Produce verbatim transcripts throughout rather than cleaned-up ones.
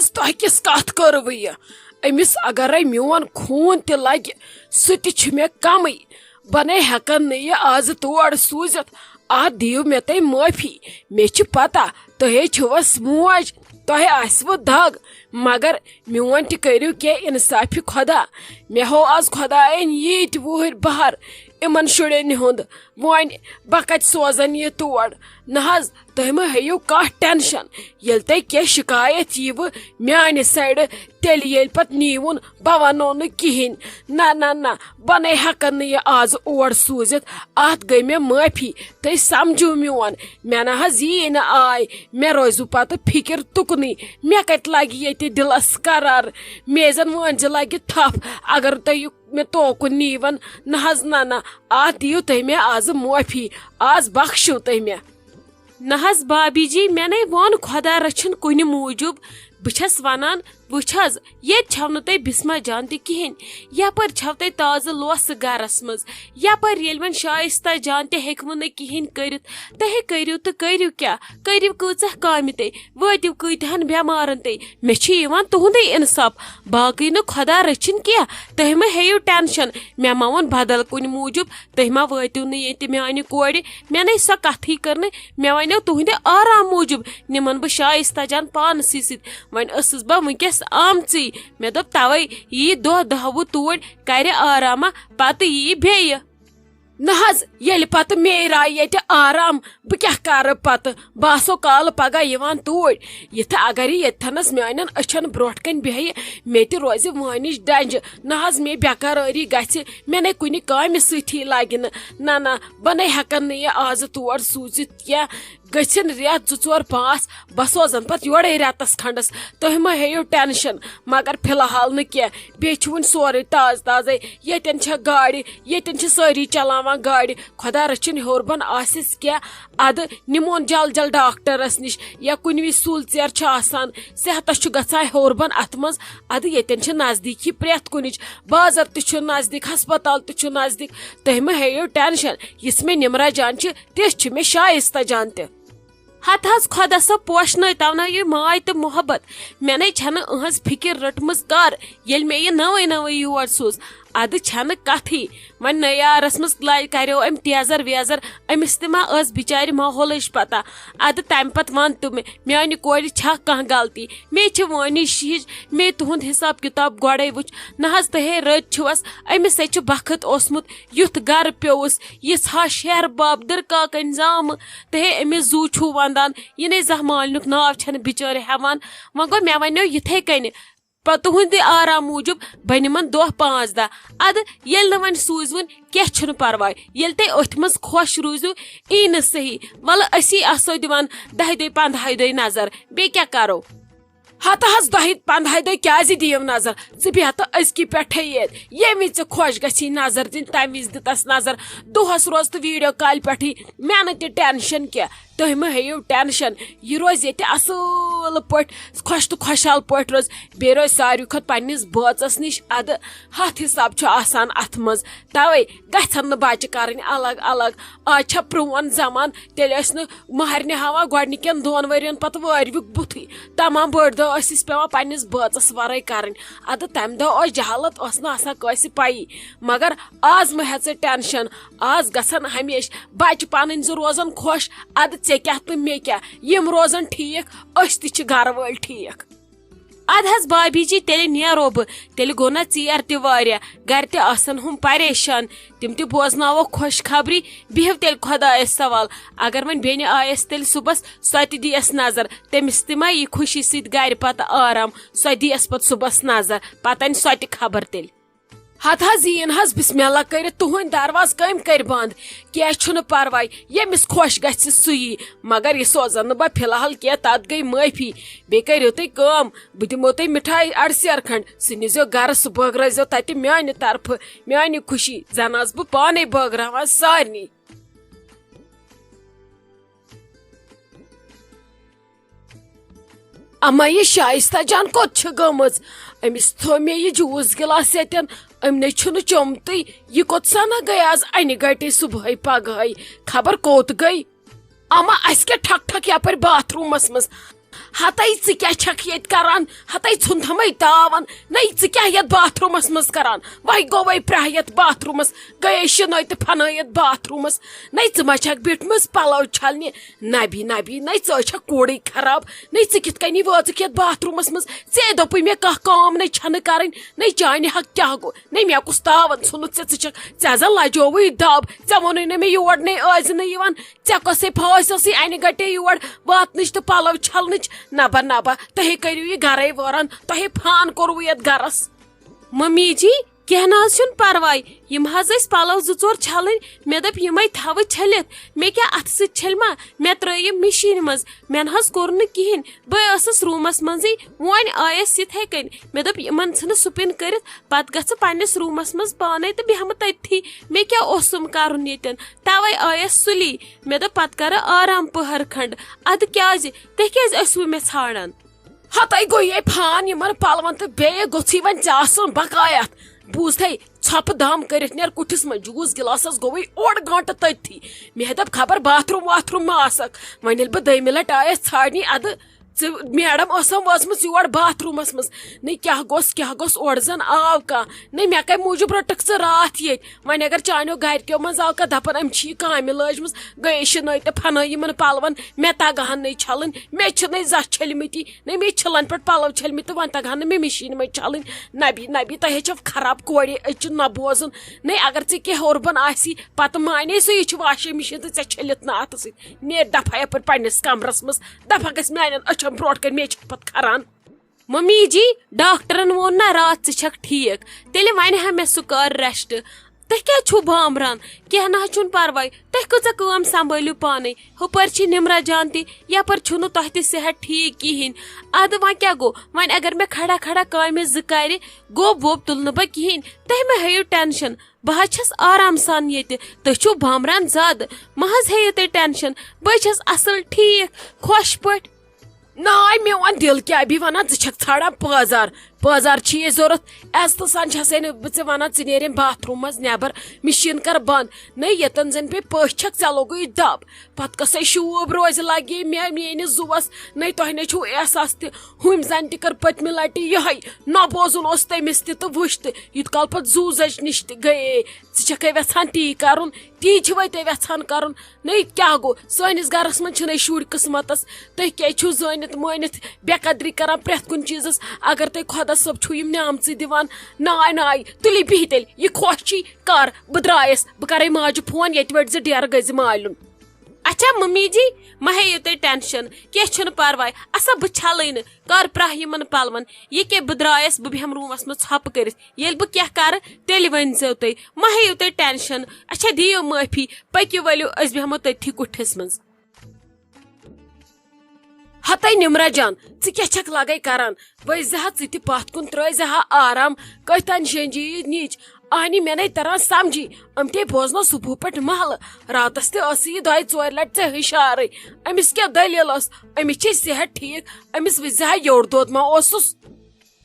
تۄہہِ کِژھ کتھ کٔروٕ یہِ؟ أمِس اگرے میون خوٗن تہِ لگہِ، سُہ تہِ چھُ مےٚ کمٕے۔ بہٕ نے ہٮ۪کن نہٕ یہِ آزٕ تور سوٗزِتھ۔ اتھ دِیِو مےٚ تُہۍ معٲفی۔ مےٚ چھِ پتہ تُہۍ ہے چھِوس موج، تۄہہِ آسِوٕ دگ، مگر میون تہِ کٔرِو کینٛہہ انصافِ خۄدا۔ مےٚ ہوو آز خۄداین ییٖتۍ وُہٕرۍ بہر یِمن شُرٮ۪ن ہُنٛد۔ وۄنۍ بہٕ کتہِ سوزن یہِ تور؟ نہ حظ، تُہۍ مہٕ ہیٚیِو کانٛہہ ٹینشن۔ ییٚلہِ تۄہہِ کینٛہہ شکایت ییٖوٕ میانہِ سایڈٕ، تیٚلہِ ییٚلہِ پتہٕ نیٖوُن، بہٕ ونو نہٕ کِہیٖنۍ۔ نہ، نہ، نہ، بہٕ نے ہٮ۪کن نہٕ یہِ آز اور سوٗزِتھ۔ اتھ گٔے مےٚ معٲفی۔ تُہۍ سمجھِو میون۔ مےٚ نہ حظ یی نہٕ آے۔ مےٚ روزِوٕ پتہٕ فکر تُکنُے۔ مےٚ کتہِ لگہِ ییٚتہِ دِلس قرار؟ مےٚ زن وٲنزِ لگہِ تھپھ، اگر تُہۍ یہِ مےٚ توکُن نیٖون۔ نہ حظ، نہ، نہ، اتھ دِیِو تُہۍ مےٚ آزٕ معٲفی۔ آز بخشِو تُہۍ مےٚ۔ نہ حظ بابی جی، مےٚ نے ووٚن خۄدا رٔچھِن کُنہِ موٗجوٗب۔ بہٕ چھَس وَنان، وٕچھ حظ، ییٚتہِ چھَو نہٕ تۄہہِ بسمہ جان تہِ کِہیٖنۍ۔ یَپٲرۍ چھَو تۄہہِ تازٕ لوسہٕ گَرَس منٛز۔ یَپٲرۍ ییٚلہِ وۄنۍ شایستہ جان تہِ ہیٚکہِ وٕ نہٕ کِہیٖنۍ کٔرِتھ، تُہۍ کٔرِو تہٕ کٔرِو کیٛاہ؟ کٔرِو کۭژاہ کامہِ تُہۍ؟ وٲتِو کۭتِہَن بٮ۪مارَن تُہۍ؟ مےٚ چھُ یِوان تُہُنٛدُے اِنصاف۔ باقٕے نہٕ خۄدا رٔچھِن کینٛہہ، تُہۍ مہٕ ہیٚیِو ٹٮ۪نشَن۔ مےٚ ما ووٚن بدل کُنہِ موٗجوٗب، تُہۍ ما وٲتِو نہٕ ییٚتہِ میانہِ کورِ؟ مےٚ نے سۄ کتھٕے کٔر نہٕ۔ مےٚ ونیو تُہنٛدِ آرام موٗجوٗب نِمن بہٕ شایستہ جان پانسٕے سۭتۍ۔ وۄنۍ ٲسٕس بہٕ وٕنکیٚس آمژٕے۔ مےٚ دوٚپ توے یی دۄہ دہ وُہ توٗرۍ، کرِ آرامہ، پتہٕ یی بیٚیہِ۔ نہ حظ، ییٚلہِ پتہٕ مے راے ییٚتہِ آرام، بہٕ کیٛاہ کرٕ پتہٕ؟ بہٕ آسو کالہٕ پگاہ یِوان توٗرۍ۔ یِتھٕ اگر یہِ ییٚتھنس میانٮ۪ن أچھن برونٛٹھ کنہِ بیٚہہِ، مےٚ تہِ روزِ وٲنِج ڈنجہِ۔ نہ حظ، مے بے قرٲری گژھِ، مےٚ نے کُنہِ کامہِ سۭتی لگہِ نہٕ۔ نہ، نہ، بہٕ نے ہٮ۪کن نہٕ یہِ آزٕ تور سوٗزِتھ کینٛہہ۔ گٔژھِن رٮ۪تھ زٕ ژور پانٛژھ، بہٕ سوزن پتہٕ یورے رٮ۪تس کھنڈس۔ تُہۍ مہ ہیٚیِو ٹینشن، مگر فی الحال نہٕ کینٛہہ۔ بیٚیہِ چھُ وُنہِ سورُے تازٕ تازے۔ ییٚتٮ۪ن چھےٚ گاڑِ، ییٚتٮ۪ن چھِ سٲری چلاوان گاڑِ۔ خۄدا رٔچھِنۍ ہیوٚر بۄن آسٮ۪س کینٛہہ۔ ادٕ نِمون جل جل ڈاکٹرس نِش، یا کُنہِ وِزِ سُل ژیر چھُ آسان، صحتس چھُ گژھان ہیوٚر بۄن اتھ منٛز۔ ادٕ ییٚتٮ۪ن چھِ نزدیٖکی پرٛٮ۪تھ کُنِچ، بازر تہِ چھُ نزدیٖک، ہسپتال تہِ چھُ نزدیٖک۔ تُہۍ مہ ہیٚیِو ٹینشن، یِژھ مےٚ نِمرا جان چھِ، تِژھ چھِ مےٚ شایستہ جان تہِ۔ ہتہٕ حظ خۄدا صٲب پوشنٲے تونٲیِو ماے تہٕ محبت۔ مےٚ نے چھنہٕ أہنٛز فکر رٔٹمٕژ کر، ییٚلہِ مےٚ یہِ نٔوٕے نٔوٕے یور سوٗز۔ ادٕ چھنہٕ کتھٕے۔ وۄنۍ نٔیارس منٛز لے-، کریو أمۍ تیزر ویزر، أمِس تہِ ما ٲس بچارِ ماحولٕچ پتہ۔ ادٕ تمہِ پتہٕ ون تہٕ مےٚ، میانہِ کورِ چھا کانٛہہ غلطی؟ مے چھِ وٲنِج ہِش، مے تُہُنٛد حساب کتاب گۄڈے وُچھ۔ نہ حظ تُہے رٔتۍ چھِوس، أمِس ہے چھُ بخت اوسمُت، یُتھ گرٕ پیوٚوُس، یِژھ ہا شہر باب دٕرکاکَنۍ زامہٕ۔ تُہے أمِس زُو چھُو ونٛدان، یہِ نے زانٛہہ مالنیُک ناو چھَنہٕ بچٲرۍ ہٮ۪وان۔ وۄنۍ گوٚو مےٚ ونیو یِتھے کٔنۍ، پتہٕ تُہنٛدِ آرام موٗجوٗب بہٕ نِمن دۄہ پانٛژھ دہ۔ ادٕ ییٚلہِ نہٕ وۄنۍ سوٗزوُن، کینٛہہ چھُنہٕ پرواے، ییٚلہِ تُہۍ أتھۍ منٛز خۄش روٗزِو، یی نہٕ صحیح۔ وَلہٕ أسی آسو دِوان دَہہِ دۄہہِ پنٛدہاے دۄہہِ نظر، بیٚیہِ کیٛاہ کرو؟ ہتہٕ حظ دۄہہِ پنٛدہاے دۄہہِ کیٛازِ دِیِو نظر؟ ژٕ بیٚہہ تہٕ أزکی پٮ۪ٹھے ییٚتۍ، ییٚمہِ وِزِ ژےٚ خۄش گژھی نظر دِنۍ، تمہِ وِزِ دِ تس نظر۔ دۄہس روز تہٕ ویڈیو کالہِ پٮ۪ٹھٕے، مےٚ نہٕ تہِ ٹینشن کینٛہہ۔ تُہۍ مہٕ ہیٚیِو ٹینشن، یہِ روزِ ییٚتہِ اصٕل پٲٹھۍ، خۄش تہٕ خۄشحال پٲٹھۍ روزِ۔ بیٚیہِ روزِ ساروی کھۄتہٕ پننِس بٲژس نِش ادٕ۔ ہتھ حساب چھُ آسان اتھ منٛز، توے گژھن نہٕ بچہِ کرٕنۍ الگ الگ۔ آز چھا پرون زمان، تیٚلہِ ٲسۍ نہٕ مہرنہِ ہاوان گۄڈنِکٮ۪ن دۄن ؤرین پتہٕ وٲروِک بُتھٕے۔ تمام بٔڑ دۄہ ٲسۍ أسۍ پٮ۪وان پننِس بٲژس ورٲے کرٕنۍ۔ ادٕ تمہِ دۄہ ٲس جہالت، ٲس نہٕ آسان کٲنٛسہِ پیی۔ مگر آز مہ ہےٚ ژٕ ٹینشن، آز گژھن ہمیشہِ بچہِ پنٕنۍ زٕ روزن خۄش۔ ادٕ ژےٚ کیٛاہ تہٕ مےٚ کیٛاہ، یِم روزن ٹھیٖک، أسۍ تہِ چھِ گرٕ وٲلۍ ٹھیٖک۔ ادٕ حظ بابی جی، تیٚلہِ نیرو بہٕ، تیٚلہِ گوٚو نہ ژیر تہِ واریاہ، گرِ تہِ آسن ہُم پریشان، تِم تہِ بوزناوو خۄش خبری۔ بِہِو تیٚلہِ خۄدایس سوال، اگر وۄنۍ بیٚنہِ آیس تیٚلہِ صُبحس، سۄ تہِ دِیس نظر، تٔمِس تہِ ما یی خوشی سۭتۍ گرِ پتہٕ آرام، سۄ دِیس پتہٕ صُبحس نظر، پتہٕ انہِ سۄ تہِ خبر تیٚلہِ۔ ہتہٕ حظ یِیِن حظ بسم اللہ کٔرِتھ، تُہنٛدۍ دروازٕ کٔمۍ کٔرۍ بنٛد؟ کینٛہہ چھُنہٕ پرواے، ییٚمِس خۄش گژھِ سُہ یی، مگر یہِ سوزن نہٕ بہٕ فی الحال کینٛہہ، تتھ گٔے معٲفی۔ بیٚیہِ کٔرِو تُہۍ کٲم، بہٕ دِمو تۄہہِ مِٹھایہِ اڑٕ سیر کھنٛڈ، سُہ نیٖزیو گرٕ، سُہ بٲگرٲیزیو تتہِ میانہِ طرفہٕ، میانہِ خوشی، زن آسہٕ بہٕ پانے بٲگراوان سارنٕے۔ اما، یہِ شایستہ جان کوٚت چھِ گٔمٕژ؟ أمِس تھوٚو مےٚ یہِ جوٗس گِلاس ییٚتٮ۪ن، أمۍ نے چھُنہٕ چوٚمتُے۔ یہِ کوٚت سنا گٔے آز انہِ گٹے صبحٲے پگہٲے؟ خبر کوٚت گٔے؟ اما، اَسہِ کیٛاہ ٹھک ٹھک یپٲرۍ باتھ روٗمس منٛز؟ ہتے ژٕ کیٛاہ چھکھ ییٚتہِ کران؟ ہتے ژھُن تھمے تاون۔ نَے ژٕ کیٛاہ یتھ باتھ روٗمس منٛز کران؟ وۄنۍ گوٚوے پرٛاہ یتھ باتھ روٗمس، گٔیے شِنٲے تہٕ پھنٲے یتھ باتھ روٗمس۔ نَے ژٕ ما چھکھ بیٖٹھمٕژ پلو چھلنہِ؟ نبی نبی، نَے ژٕ چھکھ کوٗرٕے خراب۔ نَے ژٕ کِتھ کٔنی وٲژٕکھ یتھ باتھ روٗمس منٛز؟ ژےٚ دوٚپُے مےٚ کانٛہہ کٲم نَے چھنہٕ کرٕنۍ، نَے چانہِ حق کیٛاہ گوٚو؟ نَے مےٚ کُس تاون ژھُنُتھ ژےٚ؟ ژٕ چھکھ، ژےٚ زن لجووٕے دب، ژےٚ ووٚنُے نہٕ مےٚ یور نَے ٲسۍ نہٕ یِوان۔ ژےٚ کۄسے پھٲسۍ ٲسٕے انہِ گٹے یور واتنٕچ تہٕ پلو چھلنٕچ؟ نبا نبا، تُہۍ کٔرِو یہِ گرے وٲران، تۄہہِ فان کوٚروٕ یتھ گرس۔ ممی جی، کینٛہہ نہ حظ چھُنہٕ پرواے، یِم حظ ٲسۍ پلو زٕ ژور چھلٕنۍ، مےٚ دوٚپ یِمے تھاوٕ چھٔلِتھ، مےٚ کیٛاہ اتھٕ سۭتۍ چھٔلۍ ما؟ مےٚ ترٲے یِم مِشیٖنہِ منٛز، مےٚ نہ حظ کوٚر نہٕ کِہینۍ، بہٕ ٲسٕس روٗمس منٛزٕے، وۄنۍ آیس یِتھے کٔنۍ، مےٚ دوٚپ یِمن ژھٕنہٕ سُپِن کٔرِتھ، پتہٕ گژھٕ پننِس روٗمس منٛز پانے تہٕ بیٚہمہٕ تٔتتھٕے، مےٚ کیٛاہ اوسُم کرُن ییٚتٮ۪ن؟ توے آیس سُلی، مےٚ دوٚپ پتہٕ کرٕ آرام پٔہر کھنڈ، ادٕ کیٛازِ؟ تُہۍ کیٛازِ ٲسوٕ مےٚ ژھانڈان؟ ہتے گوٚو یے فان یِمن پلون تہٕ بیٚیہِ گوٚژھٕے وۄنۍ ژےٚ آسُن بقایت۔ بوٗزتھے، ژھۄپہٕ دام کٔرِتھ نیر کُٹھِس منٛز، جوٗس گِلاسس گوٚوُے اوٚڑ گٲنٹہٕ تٔتھی۔ مےٚ دوٚپ خبر باتھ روٗم واتھ روٗم ما آسکھ۔ وۄنۍ ییٚلہِ بہٕ دوٚیمہِ لٹہِ آیس ژھانڈنہِ، ادٕ ژٕ میڈم ٲسم وٲژمٕژ یور باتھ روٗمس منٛز۔ نٔے کیٛاہ گوٚژھ، کیٛاہ گوٚژھ، اورٕ زن آو کانٛہہ۔ نٔے مےٚ کمہِ موٗجوٗب رٔٹٕکھ ژٕ راتھ ییٚتہِ؟ وۄنۍ اگر چانیو گرِکیو منٛز آو کانٛہہ، دپن أمۍ چھِ یہِ کامہِ لٲجمٕژ، گٔیے شِنٲے تہٕ پھنٲے یِمن پلون، مےٚ تگہن نٔے چھلٕنۍ، مےٚ چھِ نٔے زس چھٔلمٕتی۔ نٔے مےٚ چھِلن پٮ۪ٹھ پلو چھٔلمٕتۍ تہٕ وۄنۍ تگہن نہٕ مےٚ مِشیٖنہِ منٛز چھلٕنۍ۔ نبی نبی، تۄہہِ ہے چھو خراب کورِ، أسۍ چھِ نہ بوزُن۔ نٔے اگر ژےٚ کینٛہہ ہیوٚر بۄن آسی، پتہٕ مانے سُہ، یہِ چھِ واشنگ مِشیٖن تہٕ ژےٚ چھٔلِتھ نہٕ اتھٕ سۭتۍ۔ نیر دفعہ یپٲرۍ پننِس کمرس منٛز، دفعہ گژھِ میانٮ۪ن أچھن برونٛٹھ کنہِ، مےٚ چھِ پتہٕ کھران۔ ممی جی، ڈاکٹرن ووٚن نا راتھ ژٕ چھکھ ٹھیٖک، تیٚلہِ ونہِ ہا مےٚ سُہ کر ریسٹ۔ تُہۍ کیٛازِ چھِو بامبران؟ کینٛہہ نہ حظ چھُنہٕ پرواے، تُہۍ کۭژاہ کٲم سنبٲلِو پانے؟ ہُپٲرۍ چھِ نمرہ جان تہِ، یپٲرۍ چھُنہٕ تۄہہِ تہِ صحت ٹھیٖک کِہینۍ۔ ادٕ وۄنۍ کیٛاہ گوٚو؟ وۄنۍ اگر مےٚ کھڑا کھڑا کامہِ زٕ کرِ، گوٚب ووٚب تُلہٕ نہٕ بہٕ کِہینۍ۔ تُہۍ مہ ہیٚیِو ٹینشن، بہٕ حظ چھَس آرام سان ییٚتہِ۔ تُہۍ چھِو بامبران زیادٕ، مہ حظ ہیٚیِو تُہۍ ٹینشن، بہٕ چھَس اصل ٹھیٖک خۄش پٲٹھۍ۔ ناے، مےٚ وَن دِل کیٛاہ بی وَنان، ژٕ چھَکھ ژھانڈان پٲزار؟ پٲزار چھِ یہِ ضوٚرَتھ؟ عزتہٕ سان چھَسے نہٕ بہٕ ژےٚ وَنان، ژٕ نیر ییٚمہِ باتھ روٗم منٛز نٮ۪بر، مِشیٖن کر بنٛد۔ نٔے ییٚتٮ۪ن زَن پیٚیہِ پٔژھۍ چھَکھ، ژےٚ لوٚگُے دَب۔ پَتہٕ کۄسَے شوٗب روزِ لَگہِ مےٚ میٛٲنِس زُوَس؟ نٔے تۄہہِ نے چھُو احساس تہِ، ہُمۍ زَن تہِ کٔر پٔتمہِ لَٹہِ یِہوٚے، نہ بوزُن اوس تٔمِس تہِ تہٕ وٕچھ تہِ، یوٗت کال پَتہٕ زُو زَچہِ نِش تہِ گٔیے۔ ژٕ چھَکھے وٮ۪ژھان تی کَرُن، تی چھِوَے تُہۍ وٮ۪ژھان کَرُن۔ نٔے کیٛاہ گوٚو؟ سٲنِس گرس منٛز چھِنہٕ شُرۍ قٕسمتس۔ تُہۍ کیٛازِ چھِو زٲنِتھ مٲنِتھ بے قدری کران پرٛٮ۪تھ کُنہِ چیٖزس؟ اگر تۄہہِ خۄدا صٲب چھُو یِم نعمژٕ دِوان، ناے ناے، تُلِو بِہِو تیٚلہِ، یہِ خۄش چھی کر، بہٕ درٛایس، بہٕ کرے ماجہِ فون، ییٚتہِ وٲتۍ زِ ڈیرٕ گٔے زِ مالیُن۔ اچھا ممی جی، مہ ہیٚیِو تُہۍ ٹینشن، کینٛہہ چھُنہٕ پرواے، اچھا بہٕ چھلٕے نہٕ، کر پرٛاہ یِمن پلون، یہِ کیٛاہ بہٕ درٛایس، بہٕ بیٚہمہٕ روٗمس منٛز ژھۄپہٕ کٔرِتھ، ییٚلہِ بہٕ کینٛہہ کرٕ تیٚلہِ ؤنۍ زیو تُہۍ، مہ ہیٚیِو تُہۍ ٹینشن۔ اچھا دِیِو معٲفی، پٔکِو ؤلِو أسۍ بیٚہمو تٔتھی کُٹھِس منٛز۔ ہتے نمرہ جان، ژٕ کیٛاہ چھکھ لگے کران؟ ؤسۍ زِ ہا ژٕ تہِ پتھ کُن، ترٲے زِ ہا آرام۔ کٔتھۍ تام شینجی یہِ نِچ؟ اہنی مےٚ نے تران سمجھی۔ أمۍ تے بوزنو صبحہٕ پٮ۪ٹھ محلہٕ۔ راتس تہِ ٲسٕے یہِ دۄیہِ ژورِ لٹہِ ژےٚ ہشارٕے۔ أمِس کیٛاہ دٔلیٖل ٲس؟ أمِس چھے صحت ٹھیٖک؟ أمِس وٕچھ زِ ہا یوٚڑ دود ما اوسُس؟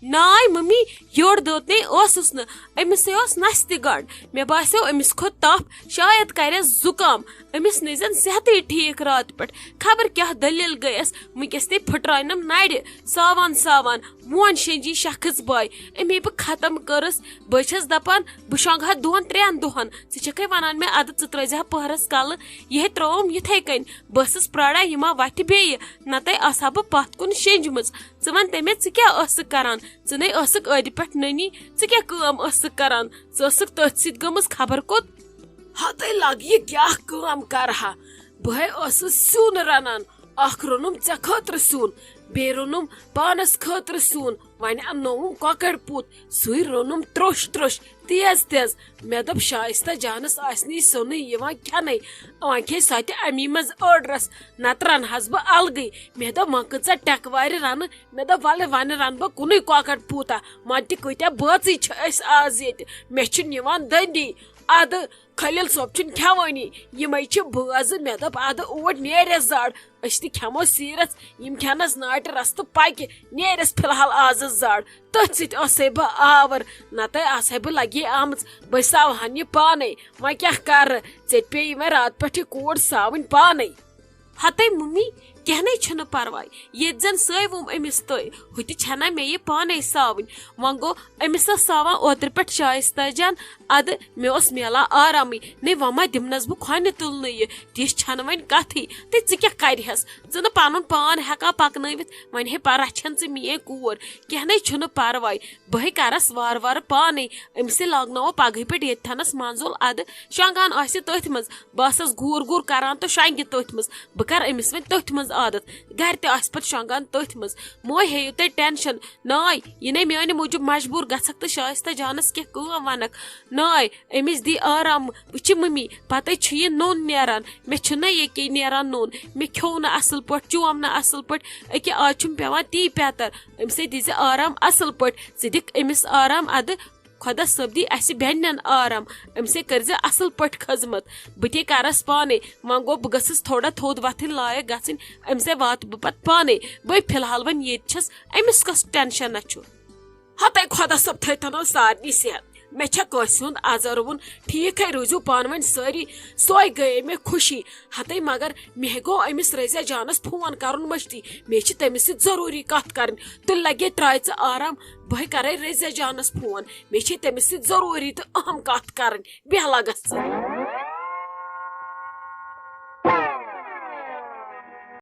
ناے ممی، یوٚڑ دود نے اوسُس نہٕ، أمِسے اوس نستہِ گنٛڈ۔ مےٚ باسیو أمِس کھوٚت تپھ، شاید کرٮ۪س زُکام۔ أمِس نہٕ زن صحتٕے ٹھیٖک راتہٕ پٮ۪ٹھ، خبر کیٛاہ دٔلیٖل گٔیَس۔ وٕنکٮ۪س نے پھٕٹراونم نرِ، ساوان ساوان وون شینجی شخص باے۔ أمی بہٕ ختم کٔرٕس۔ بہٕ چھَس دپان، بہٕ شۄنٛگہٕ ہا دۄن ترٛٮ۪ن دۄہن۔ ژٕ چھکھے ونان مےٚ ادٕ ژٕ ترٲوزِ ہا پٔہرس کلہٕ، یِہے ترٲوٕم یِتھے کٔنۍ۔ بہٕ ٲسٕس پراران یہِ ما وتھِ بیٚیہِ، نتہٕ آسہٕ ہا بہٕ پتھ کُن شینجمٕژ۔ ژٕ وَن تہٕ مےٚ، ژٕ کیٛاہ ٲسٕکھ کران؟ ژٕ نے ٲسٕکھ أدِ پٮ۪ٹھ نٔنی، ژٕ کیٛاہ کٲم ٲسٕکھ کران؟ ژٕ ٲسٕکھ تٔتھۍ سۭتۍ گٔمٕژ خبر کوٚت۔ ہتے لگ یہِ کیٛاہ کٲم کرٕ ہا؟ بہٕ ہے ٲسٕس سیُن رنان، اکھ روٚنُم ژےٚ خٲطرٕ سیُن، بیٚیہِ روٚنُم پانس خٲطرٕ سیُن، وۄنۍ اننووُم کۄکر پوٗت، سُے روٚنُم تروٚش تروٚش، تیز تیز۔ مےٚ دوٚپ شایستہ جانس آسہِ نہٕ یہِ سیُنٕے یِوان کھٮ۪نَے، وۄنۍ کھیٚیہِ سۄ تہِ امی منٛز أڑ رس، نتہٕ رنہٕ ہس بہٕ الگٕے۔ مےٚ دوٚپ وۄنۍ کۭژاہ ٹٮ۪کہٕ وارِ رنہٕ، مےٚ دوٚپ ولہٕ وۄنۍ رنہٕ بہٕ کُنُے کۄکر پوٗتہ، وۄنۍ تہِ کۭتیاہ بٲژٕے چھِ أسۍ آز ییٚتہِ، مےٚ چھُنہٕ یِوان دٔندی۔ ادٕ خلیل صٲب چھُنہٕ کھٮ۪وٲنی، یِمے چھِ بٲژٕ۔ مےٚ دوٚپ ادٕ اوٗرۍ نیرٮ۪س زڑ، أسۍ تہِ کھٮ۪مو سیٖرژ، یِم کھٮ۪نس ناٹہِ رستہٕ پکہِ، نیرٮ۪س فی الحال آزس زڑ۔ تٔتھۍ سۭتۍ ٲسے بہٕ آور، نتہٕ آسہے بہٕ لگے آمٕژ، بہٕ ساوہن یہِ پانے۔ وۄنۍ کیٛاہ کرٕ، ژےٚ تہِ پیٚیہِ وۄنۍ راتہٕ پٮ۪ٹھ یہِ کوٗر ساوٕنۍ پانے۔ ہتے ممی، کینٛہہ نَے چھُنہٕ پرواے، ییٚتہِ زن سٲوٕم أمِس تٔۍ، ہُتہِ چھَنہ مےٚ یہِ پانے ساوٕنۍ۔ وۄنۍ گوٚو، أمِس ٲس ساوان اوترٕ پٮ۪ٹھ شایستہ جان، ادٕ مےٚ اوس میلان آرامٕے۔ نے وۄنۍ ما دِمنس بہٕ کھۄنہِ تُلنہٕ یہِ؟ تِژھ چھَنہٕ وۄنۍ کتھٕے۔ تہٕ ژٕ کیٛاہ کرِہس؟ ژٕ نہٕ پنُن پان ہٮ۪کان پکنٲوِتھ، وۄنۍ ہے پران چھَن ژٕ میٲنۍ کوٗر۔ کینٛہہ نَے چھُنہٕ پرواے، بہٕ ہے کرس وارٕ وارٕ پانے۔ أمِس ہے لاگناوو پگہٕے پٮ۪ٹھ ییٚتہِ تھنس منٛزُل ادٕ، شۄنٛگان آسہِ تٔتھۍ منٛز۔ بہٕ آسس گوٗر گوٗر کران تہٕ شۄنٛگہِ تٔتھۍ منٛز۔ بہٕ کرٕ أمِس وۄنۍ تٔتھۍ منٛز عادت، گرِ تہِ آسہِ پتہٕ شۄنٛگان تٔتھۍ منٛز۔ موے ہیٚیِو تُہۍ ٹینشن۔ ناے، یہِ نے میانہِ موٗجوٗب مجبوٗر گژھکھ تہٕ شایستہ جانس کینٛہہ کٲم ونکھ۔ ناے، أمِس دی آرام۔ وٕچھِ مٔمی، پتے چھُ یہِ نوٚن نیران۔ مےٚ چھُنہ ییٚکے نیران نوٚن۔ مےٚ کھیوٚو نہٕ اصل پٲٹھۍ، چوم نہٕ اصل پٲٹھۍ۔ أکیاہ آز چھُم پٮ۪وان تی پیتر۔ أمِس ہے دِزِ آرام اصل پٲٹھۍ۔ ژٕ دِکھ أمِس آرام ادٕ۔ خۄدا صٲب دی اسہِ بیٚنٮ۪ن آرام۔ أمِس ہے کٔرزِ اصل پٲٹھۍ خدمت۔ بہٕ تہِ کرس پانے۔ وۄنۍ گوٚو، بہٕ گٔژھٕس تھوڑا تھوٚد وۄتھٕنۍ لایق گژھٕنۍ۔ أمِس ہے واتہٕ بہٕ پتہٕ پانے۔ بہٕ فی الحال وۄنۍ ییٚتہِ چھس، أمِس کۄس ٹینشن نہ چھُ؟ ہتے خۄدا صٲب تھٲوتن سارنٕے صحت۔ مےٚ چھا کٲنٛسہِ ہُنٛد عذر ووٚن؟ ٹھیٖک ہے، روٗزِو پانہٕ ؤنۍ سٲری۔ سۄے گٔیے مےٚ خوشی۔ ہتے مگر مےٚ گوٚو أمِس رضیہ جانس فون کرُن مٔشتٕے۔ مےٚ چھِ تٔمِس سۭتۍ ضروٗری کتھ کرٕنۍ۔ تُلۍ لگے ترٛاے ژٕ آرام، بہٕ ہے کرے رضیہ جانس فون۔ مےٚ چھِ تٔمِس سۭتۍ ضروٗری تہٕ اہم کتھ کرٕنۍ۔ بیٚہہ لگس ژٕ۔